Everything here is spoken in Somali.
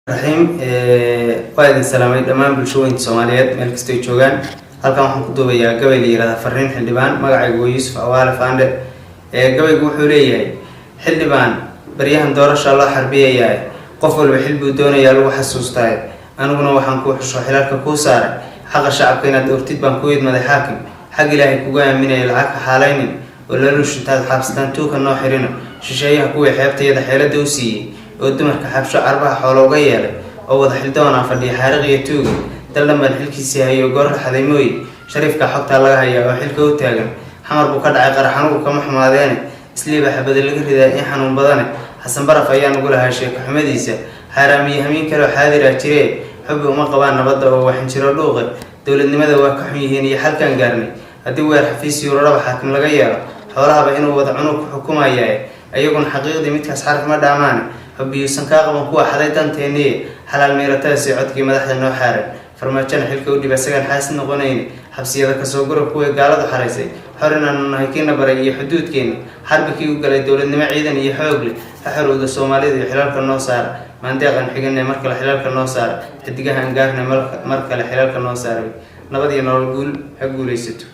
Raxiim, waa idin salaamay dhammaan bulshooyinka Soomaaliyeed meel kastoy joogaan. Halkan waxaan ku duubayaa gabay la yihahda "Fariin Xildhibaan". Magacaygu waa Yuusuf Awaale Faandhe. Gabaygu wuxuu leeyahay: xildhibaan, baryahan doorasha loo xarbiyayaa, qof walba xil buu doonayaa lagu xasuustaay. Aniguna waxaan kuu xusho, xilalka kuu saaray, xaqa shacabka inaad ortid baan ku idmaday. Xaakim xag Ilaahay kuga aaminaya, lacag ka xaalaynin oo laluush intaad xaabsataan tuuka noo xirino. Shisheeyaha kuwii xeebtayada xeelada u siiyey oo dumarka xabsho carbaha xoolo uga yeelay oo wada xildoonaa fadhiya xaariq iyo tuuga. Daldhan baan xilkiisii hayo goor raxaday mooye. Shariifka xogtaa laga hayaa oo xilka u taagan. Xamar buu ka dhacay qarax, anugu kama xumaadeene. Isliiba xabada laga ridaa in xanuun badane. Xasan Baraf ayaa nugu lahaa sheeko xumadiisa. Xaaraamiye hamiin kaleo xaadiraa jiree. Xubbi uma qabaan nabadda oo waxinjiro dhuuqe. Dowladnimada waa ka xun yihiin iyo xalkaan gaarnay. Haddii weer xafiis yuuraraba xaakim laga yeelo, xoolahaba inuu wada cunug ku xukumayaye. Ayaguna xaqiiqdii midkaas xaraf ma dhaamaane. Xubbiyuusan kaa qaban kuwa xaday danteeniye. Xalaal miiratadaasi codkii madaxda noo xaaran. Farmaajona xilka u dhib, isagaan xaasid noqonayni. Xabsiyada kasoo gura kuwii gaaladu xaraysay. Xor inaanu nahay kiina baray iyo xuduudkeenna. Xarbi kii u galay dowladnimo ciidan iyo xoog leh. Ha xorowda Soomaalida iyo xilalka noo saara. Maandeeqan xiganay, mar kale xilalka noo saara. Xidigaha aan gaarnay, mar kale xilalka noo saaray. Nabad iyo nolol guul, ha guulaysato.